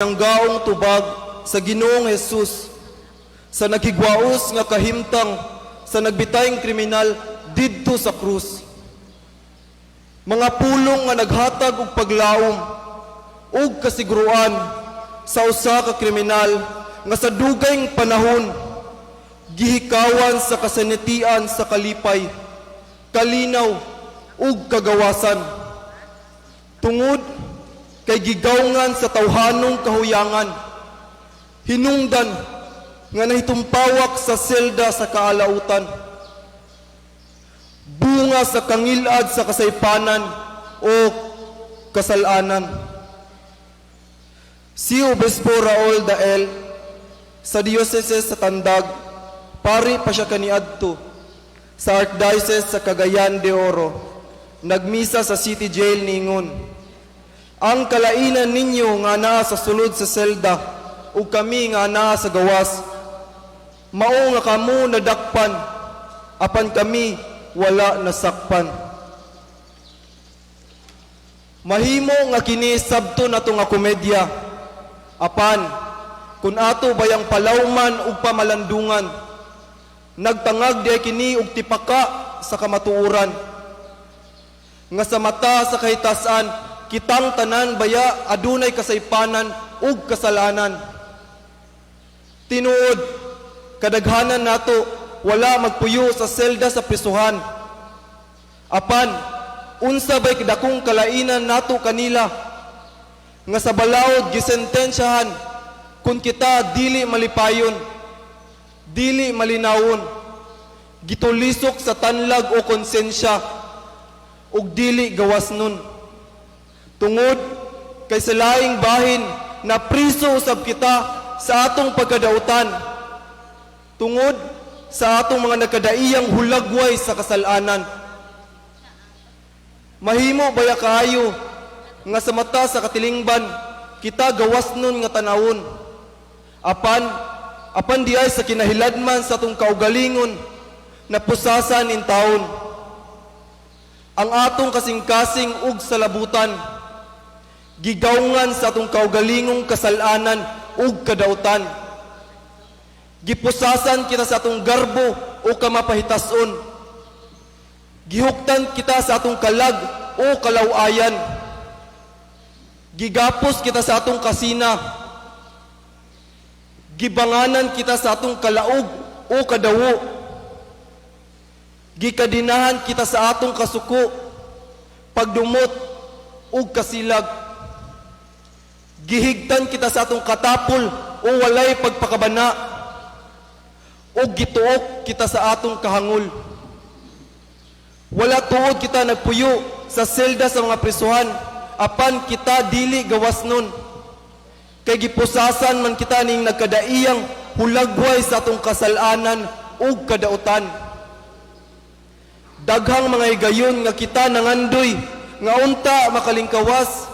Ang gaong tubag sa Ginoong Jesus sa naghigwaos nga kahimtang sa nagbitayng kriminal didto sa krus. Mga pulong nga naghatag og paglaom ug kasiguruan sa usa ka kriminal nga sa dugayng panahon gihikawan sa kasanitian sa kalipay, kalinaw ug kagawasan. Tungod kay gigawngan sa tawhanong kahuyangan, hinungdan nga nahitumpawak sa selda sa kaalautan, bunga sa kangilad sa kasaypanan o kasalanan. Si Obispo Raul Dael sa Diocese sa Tandag, pari pa siya kaniadto sa Archdiocese sa Cagayan de Oro, nagmisa sa City Jail, ningon, "Ang kalainan ninyo nga naa sa sulod sa selda ug kami nga naa sa gawas, mao nga kamo nadakpan apan kami wala nasakpan." Mahimo nga kini sabto nato nga komedya, apan kun ato bayang palawman ug pamalandungan, nagtangag diay kini og tipaka sa kamatuoran nga sa mata sa kahitasan, kitang tanan baya adunay kasaypanan ug kasalanan. Tinuod, kadaghanan nato wala magpuyo sa selda sa prisuhan. Apan, unsa bay dakong kalainan nato kanila nga sa balaod gisentensyahan kung kita dili malipayon, dili malinawon, gitulisok sa tanlag o konsensya ug dili gawas nun? Tungod kay sa laing bahin, na priso usab kita sa atong pagkadautan. Tungod sa atong mga nagkadaiyang hulagway sa kasalanan. Mahimo baya kaayo nga sa mata sa katilingban kita gawas nun nga tanawon. Apan diay sa kinahiladman sa atong kaugalingon, napusasan in taon. Ang atong kasing-kasing ug salabutan gigawngan sa atong kaugalingong kasalanan ug kadautan. Gipusasan kita sa atong garbo o kamapahitason. Gihuktan kita sa atong kalag o kalawayan. Gigapos kita sa atong kasina. Gibanganan kita sa atong kalaog o kadawo. Gikadinahan kita sa atong kasuko, pagdumot ug kasilag. Gihigtan kita sa atong katapol o walay pagpakabana. O gituok kita sa atong kahangol. Wala tuod kita nagpuyo sa selda sa mga prisuhan, apan kita dili gawas nun. Kay gipusasan man kita ning nagkadaiyang hulagway sa atong kasalanan ug kadautan. Daghang mga higayon nga kita nangandoy nga unta makalingkawas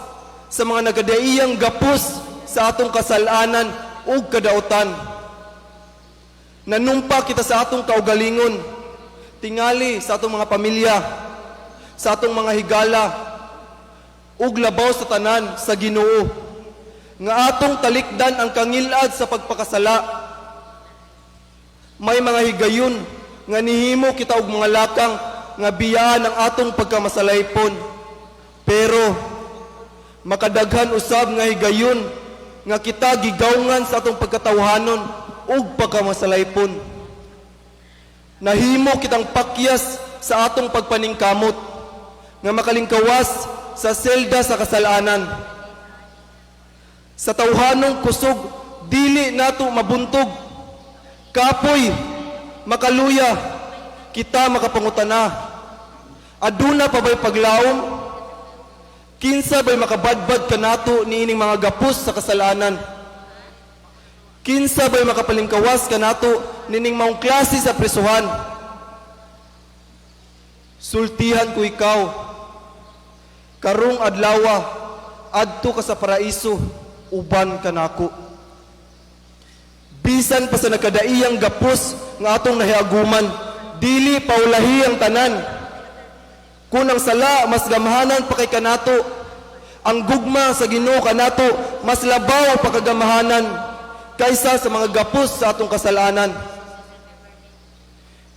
sa mga nagkadaiyang gapos sa atong kasalanan ug kadautan. Nanumpa kita sa atong kaugalingon, tingali sa atong mga pamilya, sa atong mga higala, ug labaw sa tanan sa Ginoo, nga atong talikdan ang kangilad sa pagpakasala. May mga higayon nga nihimo kita og mga lakang nga biyaan ang atong pagkamasalaypon. Pero makadaghan usab nga higayon nga kita gigawngan sa atong pagkatawhanon ug pagkamasalaypon. Nahimo kitang pakyas sa atong pagpaningkamot nga makalingkawas sa selda sa kasalanan. Sa tawhanong kusog, dili nato mabuntog. Kapoy, makaluya, kita makapangutana. Aduna pa ba'y paglaom? Kinsa ba'y makabadbad kanato niining mga gapos sa kasalanan? Kinsa ba'y makapalingkawas kanato nining maong klase sa prisuhan? Sultihan ko ikaw, karong adlawa, adto ka sa paraiso, uban kanako. Bisan pa sa nakadaiyang gapos nga atong nahiaguman, dili paulahi ang tanan. Kung ang sala mas gamhanan pa kay kanato, Ang gugma sa Ginoo kanato mas labaw pa kagamahanan kaysa sa mga gapos sa atong kasalanan.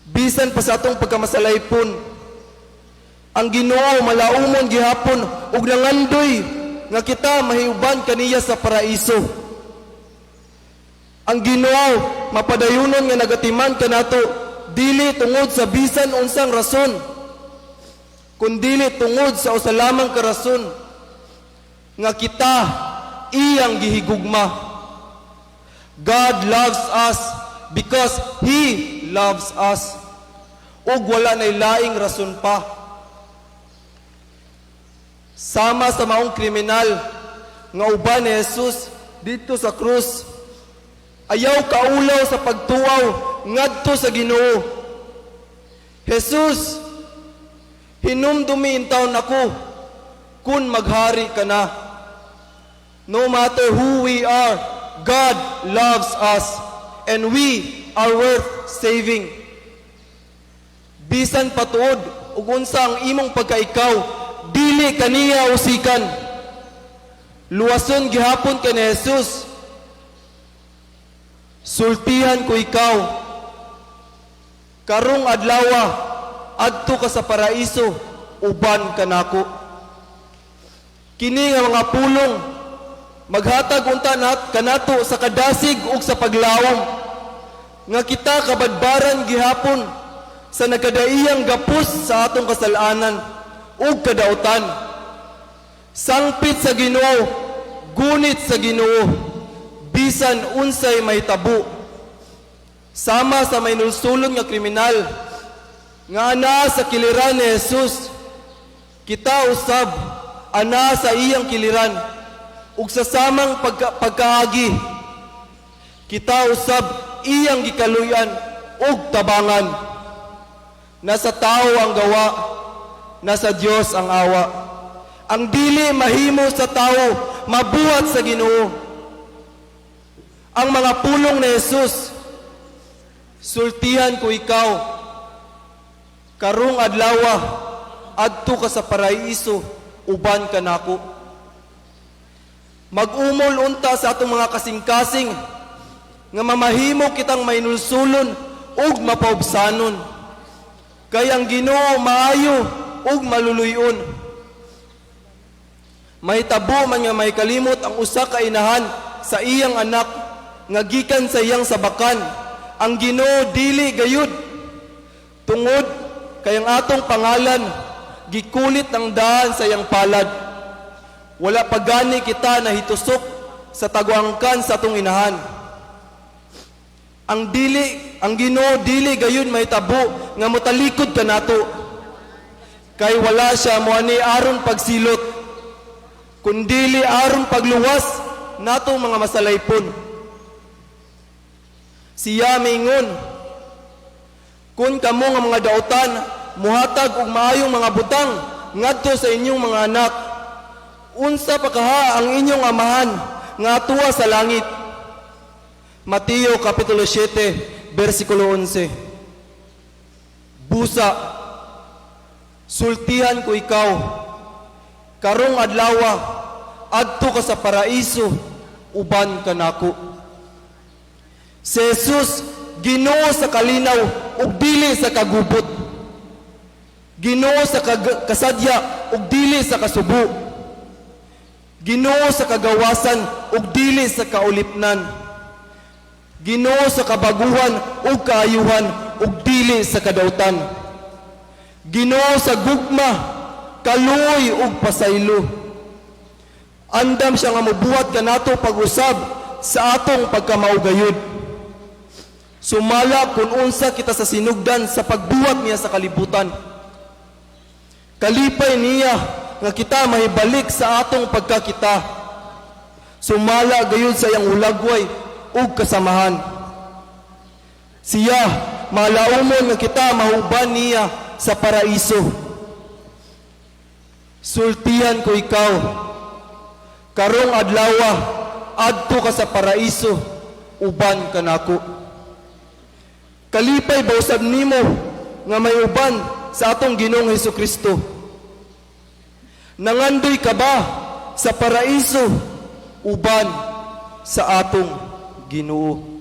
Bisan pa sa atong pagkamasalaypon, ang Ginoo malaumon gihapon ug nangandoy nga kita mahiuban kaniya sa paraiso. Ang Ginoo mapadayunon nga nagatiman kanato, dili tungod sa bisan unsang rason, kundili tungod sa usa lamang ka rason, nga kita iyang gihigugma. God loves us because He loves us. Ug wala nay laing rason pa. Sama sa maong kriminal nga uban ni Jesus didto sa krus, ayaw kaulaw sa pagtuaw ngadto sa Ginoo. "Jesus, hinumdumi intawon ako kung maghari ka na." No matter who we are, God loves us and we are worth saving. Bisan patuod ug unsa ang imong pagkaikaw, dili kaniya usikan. Luwason gihapon ka ni Jesus. "Sultihan ko ikaw. Karong adlawa, adto ka sa paraiso, uban kanako." Kini nga mga pulong maghatag unta kanato sa kadasig ug sa paglaom nga kita kabadbaran gihapon sa nagkadaiyang gapos sa atong kasalanan ug kadautan. Sangpit sa Ginoo, gunit sa Ginoo, bisan unsay mahitabo. Sama sa mahinulsulon nga kriminal nga anaa sa kiliran ni Jesus, kita usab anaa sa iyang kiliran ug sa samang pagkaagi kita usab iyang gikaluyan ug tabangan. Nasa tao ang gawa, nasa Dios ang awa. Ang dili mahimo sa tao, mabuhat sa Ginoo. Ang mga pulong ni Jesus, "Sultihan ko ikaw, karong adlawa, adto ka sa paraiso, uban kanako." Mag-umol unta sa atong mga kasing-kasing nga mamahimo kitang mahinulsulon ug mapaubsanon. Kay ang Ginoo maayo ug maluluy-on. Mahitabo man nga may kalimot ang usa ka inahan sa iyang anak nga gikan sa iyang sabakan, ang Ginoo dili gayud. Tungod kay ang atong pangalan gikulit ang daan sa iyang palad. Wala pa gani kita nahitusok sa taguangkan sa atong inahan. Ang Ginoo dili gayud mahitabo nga motalikod kanato. Kay wala siya moani aron pagsilot, kundili aron pagluwas natong mga masalaypon. Siya miingon, "Kung kamo nga mga dautan muhatag og maayong mga butang ngadto sa inyong mga anak, unsa pa kaha ang inyong Amahan nga atuwa sa langit?" Mateo Kapitulo 7, versikulo 11. Busa, sultihan ko ikaw, karong adlawa, adto ka sa paraiso, uban kanako. Si Jesus, Ginoo sa kalinaw ug dili sa kagubot. Ginoo sa kasadya ug dili sa kasubo. Ginoo sa kagawasan ug dili sa kaulipnan. Ginoo sa kabaguhan ug kaayuhan ug dili sa kadautan. Ginoo sa gugma, kaluoy ug pasaylo. Andam siya nga mobuhat kanato pag-usab sa atong pagkamaugayod. Sumala kung unsa kita sa sinugdan sa pagbuhat niya sa kalibutan. Kalipay niya nga kita mahibalik sa atong pagkakita. Sumala gayud sa iyang hulagway ug kasamahan. Siya malaumon nga kita mahuban niya sa paraiso. "Sultihan ko ikaw, karong adlawa, adto ka sa paraiso, uban kanako." Kalipay ba usab nimo nga may uban sa atong Ginoong Hesus Kristo? Nangandoy ka ba sa sa paraiso uban sa atong Ginoo.